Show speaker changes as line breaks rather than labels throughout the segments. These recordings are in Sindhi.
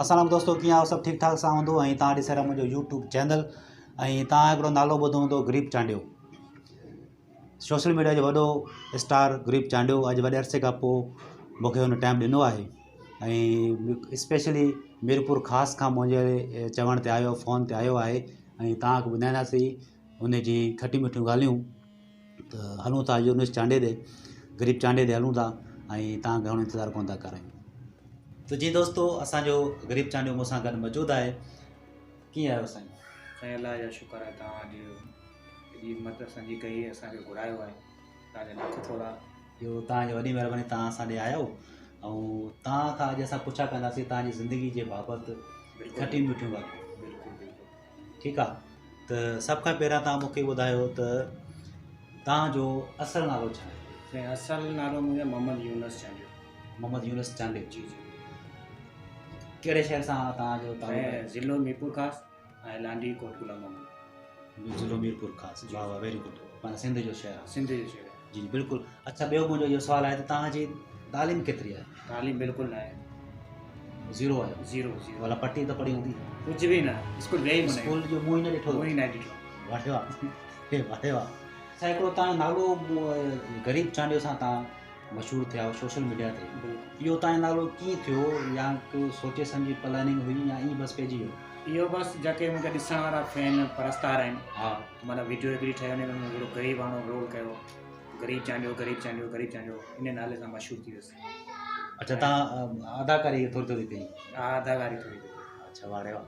السلام دوستو ڪيئن آهيو سڀ ٺيڪ ٺاڪ سان هوندو ۽ توهان ڏسي رهيا منهنجو يوٽيوب چينل ۽ توهان هڪڙو نالو ٻڌو هوندو غريب چانڊيو سوشل ميڊيا جو وڏو اسٽار غريب چانڊيو اڄ وڏي عرصي کان پوءِ مونکي هن ٽائيم ڏنو آهي ۽ اسپيشلي ميرپور خاص کان منهنجي چوڻ تي آيو فون تي آيو آهي ۽ توهان کي ٻڌائينداسين ان جي کٽيون مٺيون ڳالهيون ته هلون ٿا يونس چانڊيي ڏي غريب چانڊيي ڏي هلون ٿا ۽ توهان گهڻو انتظار ڪونه ٿا ڪرايون ته جي دوستو اسانجو غريب چانڊيو مون سان گڏ موجود آهي ڪيئن آهيو سائين؟
سائين الله جا شڪر آهي توهان اڄ ايڏي همت اسان جي ڪئي اسان کي گهرايو آهي توهان جا لک ٿورا.
اهو توهان جي وڏي مهرباني توهان اسان ڏي آيو ۽ توهان کان اڄ اسان پڇا ڪنداسين توهان جي زندگي جي بابت کٽيون مٺيون ڳالهيون.
بلڪل بلڪل.
ٺيڪ آ ته سڀ کان پهريان توهان مونکي ٻڌايو ته توهان جو اصل نالو ڇا آهي؟
سائين اصل نالو منهنجو محمد يونس چانڊيو.
محمد يونس چانڊيو.
جي جي.
ڪهڙي شهر سان توهان جو تعلق آهي؟
ضلعو ميرپورخاص ۽ لانڍي ڪوٽ غلام محمد.
ضلعو ميرپورخاص واهه واهه ويري گڊ معنيٰ سنڌ جو شهر آهي.
سنڌ جو شهر آهي.
جي جي بلڪل اڇا ٻيو منهنجو اهو سوال آهي ته توهان جي تعليم ڪيتري آهي؟
تعليم بلڪل نه آهي.
زيرو آهيو؟
Zero zero.
والا پٽي ته پڙهي هوندي؟
ڪجهه به نه اسڪول ويئي ڪونه.
اسڪول جو منهن ئي نه ڏٺو؟
منهن ئي نه ڏٺو.
واهه واهه واهه واهه. اڇا هڪڙو توهان جو نالو غريب چانڊيو سان توهان مشهور ٿيا آهيو سوشل ميڊيا تي اهو توهان جو نالو ڪيئن ٿيو يا ڪو سوچي سمجهي پلاننگ هئي يا ائين بس پئجي ويو؟
اهو بس جيڪي مونکي ڏسڻ وارا فين پرستار آهن
ها
معنيٰ ويڊيو هڪڙي ٺهي ان ۾ مون هڪڙو غريباڻو رول ڪيو غريب چانڊيو غريب چانڊيو غريب چانڊيو ان نالي سان مشهور ٿي ويس.
اڇا تان اداڪاري ٿوري ٿوري ڪئي؟
ها اداڪاري ٿوري ٿوري.
اڇا واھ ري واھ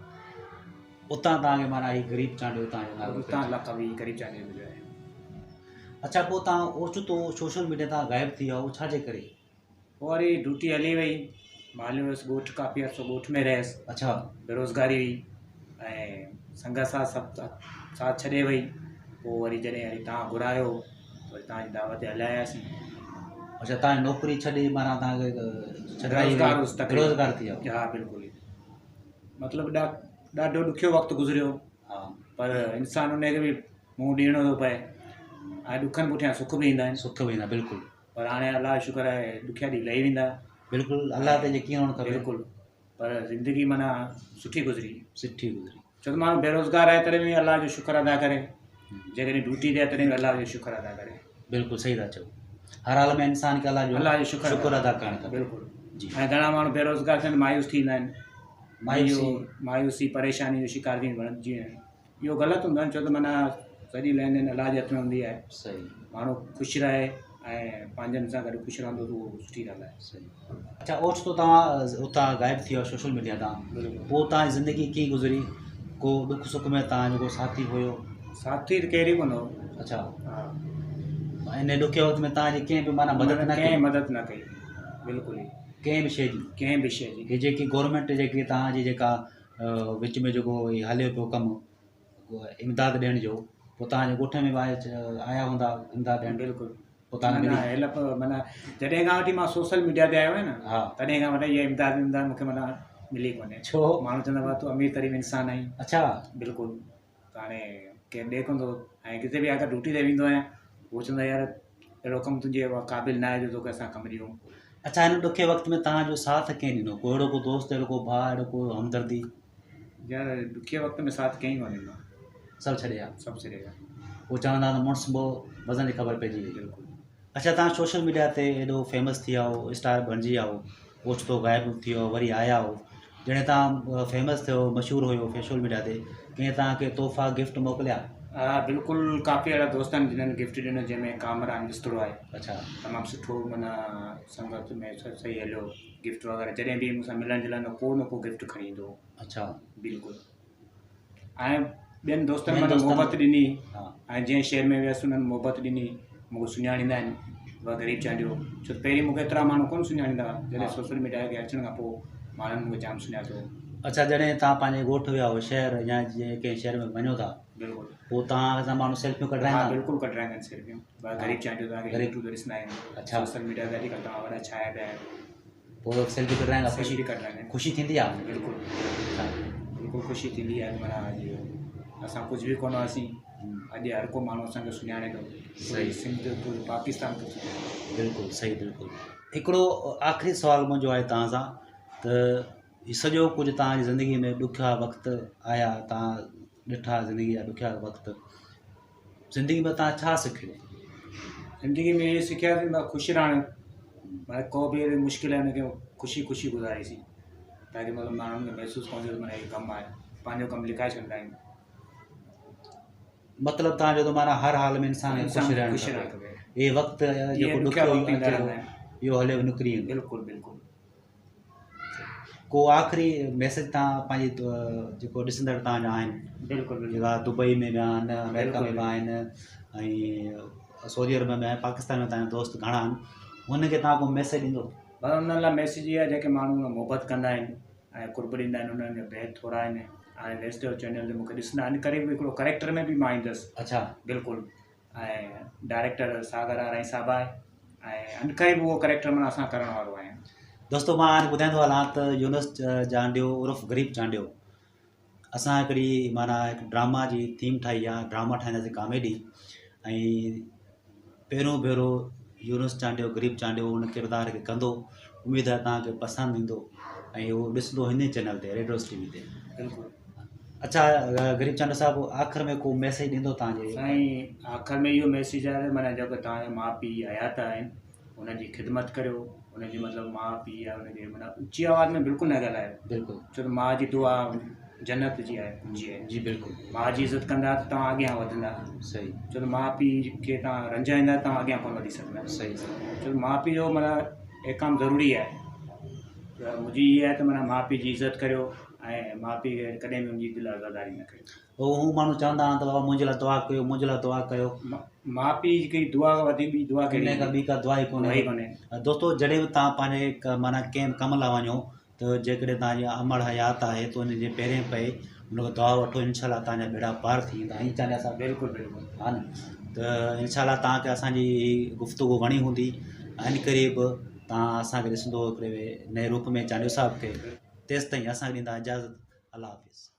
اتان تان کي معنيٰ هي غريب چانڊيو تان جو نالو
اتان لقب هي غريب چانڊيو مليو آهي.
اڇا پوء تان اوچتو سوشل ميڊيا تان غائب ٿي ويا ڇا جي ڪري؟
پوء وري ڊيوٽي هلي وئي مان هليو ويس ڳوٺ ڪافي عرصو ڳوٺ ۾ رهيس.
اڇا.
بيروزگاري هئي ۽ سنگت سان سڀ ساٿ ڇڏي وئي پوء وري جڏهن وري تان گهرايو وري تان جي دعوت تي هليا آياسين.
اڇا تان نوڪري ڇڏي معنيٰ تان کي ڇڏرائي
بيروزگار هوس تقريبن.
بيروزگار ٿي ويا.
ها بلڪل مطلب ڏاڍو ڏکيو وقت گذريو
ها
پر انسان ان کي به منهن ڏيڻو ٿو پئي ۽ ڏکن پٺيان سک به ايندا آهن.
سک به ايندا بلڪل.
پر هاڻي الله جو شڪر آهي ڏکيا ڏينهن لهي ويندا.
بلڪل الله تي يقين هئڻ کپي.
بلڪل پر زندگي معنيٰ سٺي گذري.
سٺي گذري.
ڇو ته ماڻهو بيروزگار آهي تڏهن به الله جو شڪر ادا ڪري جيڪڏهن ڊيوٽي تي آهي تڏهن به الله جو شڪر ادا ڪري.
بلڪل صحيح ٿا چئو هر حال ۾ انسان کي الله جو
الله جو شڪر
شڪر ادا ڪرڻ کپي.
بلڪل
جي
۽ گهڻا ماڻهو بيروزگار ٿين مايوس ٿيندا آهن
مايوسي
مايوسي پريشاني جو شڪار ٿي بڻجي ويندا آهن اهو غلط هوندو آهي ڇو ته معنيٰ سڄي لين دين الله جي هٿ ۾ هوندي آهي.
صحيح.
ماڻهو خوش رهي ۽ پنهنجن سان گڏ خوش رهندو ته اهو سٺي ڳالهه آهي.
صحيح. اڇا اوچتو توهان اتان غائب ٿي ويا سوشل ميڊيا تان پوء توهان جي زندگي ڪيئن گذري ڪو ڏک سک ۾ توهان جو ڪو ساٿي هيو؟
ساٿي ته ڪير ئي ڪونه هو.
اڇا.
ها.
ان ڏکي وقت ۾ توهان جي ڪنهن به معنيٰ مدد نه ڪئي؟
ڪنهن مدد نه ڪئي بلڪل ئي.
ڪنهن به شيء جي؟
ڪنهن به شيء جي.
هي جيڪي گورنمينٽ جيڪي توهان جي جيڪا وچ ۾ جيڪو هي هليو پيو ڪم امداد ڏيڻ جو پوء توهان جي ڳوٺ ۾ به آيا هوندا امداد ڏيڻ.
بلڪل.
پوء توهان کي ملي؟
هيلپ معنيٰ جڏهن کان وٺي مان سوشل ميڊيا تي آيو آهيان نه
ها.
تڏهن کان وٺي اها امداد ومداد مون کي معنيٰ ملي ڪونهي.
ڇو؟
ماڻهو چوندا هئا تون امير ترين انسان آهين.
اڇا.
بلڪل ته هاڻي ڪير ڏي ڪونه ٿو ۽ ڪٿي به اگر ڊيوٽي تي ويندو آهيان هو چوندا يار اهڙو ڪم تنهنجي قابل نه آهي جو توکي اسان ڪم ڏيون.
اڇا هن ڏکي وقت ۾ توهان جو ساٿ ڪنهن ڏنو؟ ڪو اهڙو ڪو دوست اهڙو ڪو ڀاء اهڙو ڪو همدردي؟
يار ڏکي وقت ۾ ساٿ ڪنهن ڪونه ڏنو.
سڀ ڇڏي ويا.
سڀ ڇڏي ويا.
هو چوندا ته مڙس به وزن جي خبر پئجي وئي.
بلڪل.
اڇا توهان سوشل ميڊيا تي ايڏو فيمس ٿي ويا آهيو اسٽار بڻجي ويا آهيو اوچتو غائب ٿي ويو وري آيا آهيو جڏهن توهان فيمس ٿيو مشهور هيو سوشل ميڊيا تي ڪنهن توهان کي تحفا گفٽ موڪليا؟
ها بلڪل ڪافي اهڙا دوست آهن جنھن گفٽ ڏنو جنھن ۾ ڪامران وسطڙو آهي.
اڇا.
تمام سٺو معنيٰ سنگت ۾ صحيح هليو گفٽ وغيره جڏهن به مون سان ملڻ جلڻ ڪو نه ڪو گفٽ کڻي ايندو هو.
اڇا.
بلڪل ۽ ٻين دوستن معنيٰ محبت ڏني ۽ جنهن شهر ۾ ويس انهن محبت ڏني مون کي سڃاڻيندا آهن بابا غريب چانڊيو ڇو ته پهرين مون کي ايترا ماڻهو ڪونه سڃاڻيندا هئا جڏهن سوشل ميڊيا کي اچڻ کان پوء ماڻهن مون کي جام سڃاتو.
اڇا جڏهن توهان پنهنجي ڳوٺ ويا هو شهر يا جنهن ڪنهن شهر ۾ وڃو ٿا
بلڪل
پوء توهان سان ماڻهو سيلفيون ڪڍرائيندا
ها بلڪل ڪڍرائيندا آهن سيلفيون بابا غريب چانڊيو توهان کي يوٽيوب تي ڏسندا آهيون
اڇا
سوشل ميڊيا تي اڄڪلهه توهان وڏا ڇايا پيا آهيو.
پوء سيلفي ڪڍرائڻ کان خوشي
سيلفي ڪڍرائيندا آهن
خوشي ٿيندي آهي
بلڪل بلڪل خوشي ٿيندي آهي معنيٰ اڄ اسان ڪجهه به ڪونه هئاسين اڄ هر ڪو ماڻهو اسان کي سڃاڻي ٿو پوري سنڌ پوري پاڪستان ٿو سڃاڻي
بلڪل صحيح بلڪل هڪڙو آخري سوال منهنجو آهي توهان سان ته هي سڄو ڪجهه توهان جي زندگي ۾ ڏکيا وقت آيا توهان ڏٺا زندگي جا ڏکيا وقت زندگي ۾ توهان ڇا سکيو؟
زندگي ۾ اهو سکياسين ته خوش رهڻ مطلب ڪو به اهڙي مشڪل آهي ان کي خوشي خوشي گذاريسين تاڪي مطلب ماڻهن کي محسوس ڪونه ٿئي ته معنيٰ هي غم آهي پنهنجو غم لڪائي ڇڏندا آهيون.
مطلب توهان جو ته معنيٰ هر حال ۾ انسان کي خوش رهڻ کپي هي وقت جيڪو ڏکيو اچي ٿو اهو هليو نڪري ويندو.
بلڪل بلڪل.
ڪو آخري ميسج تان پنهنجي جيڪو ڏسندڙ تان جا آهن
بلڪل
جيڪا دبئي ۾ به آهن آمريڪا ۾ به آهن ۽ سعودي عرب ۾ آهن پاڪستان ۾ تان جا دوست گهڻا آهن انهن کي تان ڪو ميسج ڏيندو
بس انهن لاء ميسج اها جيڪي ماڻهو محبت ڪندا آهن ۽ قرب ڏيندا آهن انهن جا بيحد ٿورا آهن ۽ ويسٽ چينل تي مونکي ڏسندا آهن قريب هڪڙو ڪريڪٽر ۾ به مان ايندس
اچھا
بلڪل ۽ ڊائريڪٽر ساگر آرائين صاحب آهي ۽ عنقريب اهو ڪريڪٽر معنيٰ اسان ڪرڻ وارو آهيان.
دوستو مان هاڻي ٻڌائيندو هلان ته يونس چانڊيو عرف غريب چانڊيو اسان هڪڙي معنيٰ هڪ ڊراما جي ٿيم ٺاهي آهي ڊراما ٺاهينداسين ڪاميڊي ۽ پهريون ڀيرو يونس چانڊيو غريب چانڊيو ان ڪردار کي ڪندو اميد آهي توهان کي پسند ايندو ۽ اهو ڏسندو هن چينل تي ريڊ روز ٽي وي تي
بلڪل
اڇا غريب چانڊيو صاحب آخر ۾ ڪو ميسيج ڏيندو تان جي
سائين آخر ۾ اهو ميسيج آهي ته معنيٰ جيڪو توهان جا ماء پيء حيات آهن انهن جي خدمت ڪريو انهن جي مطلب ماء پيء آهي انهن کي معنيٰ اچي آواز ۾ بلڪل نه ڳالهايو
بلڪل
ڇو ته ماء جي دعا جنت جي آهي جي آهي
جي بلڪل
ماء جي عزت ڪندا ته توهان اڳيان وڌندا
صحيح
ڇو ته ماء پيء کي توهان رنجائيندا توهان اڳيان ڪونه وڌي سگهندا
صحيح
ڇو ته ماء پيء جو معنيٰ احڪام ضروري آهي ته منهنجي اها آهي ته معنيٰ ماء پيء جي عزت ڪريو ۽ ماء پيء کي ڪڏهن به ان جي دل آزاداري نه ڪريو.
هو هو ماڻهو چوندا آهن ته بابا منهنجي لاء دعا ڪيو منهنجي لاء دعا ڪيو.
ماء پيء جي ڪئي دعا کان وڌيڪ ٻي دعا ڪهڙي
ان کان ٻي ڪا دعا ئي ڪونهي. دوستو جڏهن به توهان پنهنجي معنيٰ ڪنهن به ڪم لاء وڃو ته جيڪڏهن توهان جي امڙ حيات آهي ته ان جي پيرين پئي ان کان دعا وٺو انشاء الله توهان جا ٻيڙا پار ٿي ويندا ائين چانڊيا صاحب
بلڪل بلڪل
ها نه ته انشاء الله توهان کي اسان جي گفتگو وڻي هوندي ان قريب توهان اسان کي ڏسندو هڪڙي نئين روپ ۾ چانڊيو صاحب کي تيستائين اسان کي ڏيندا اجازت الله حافظ.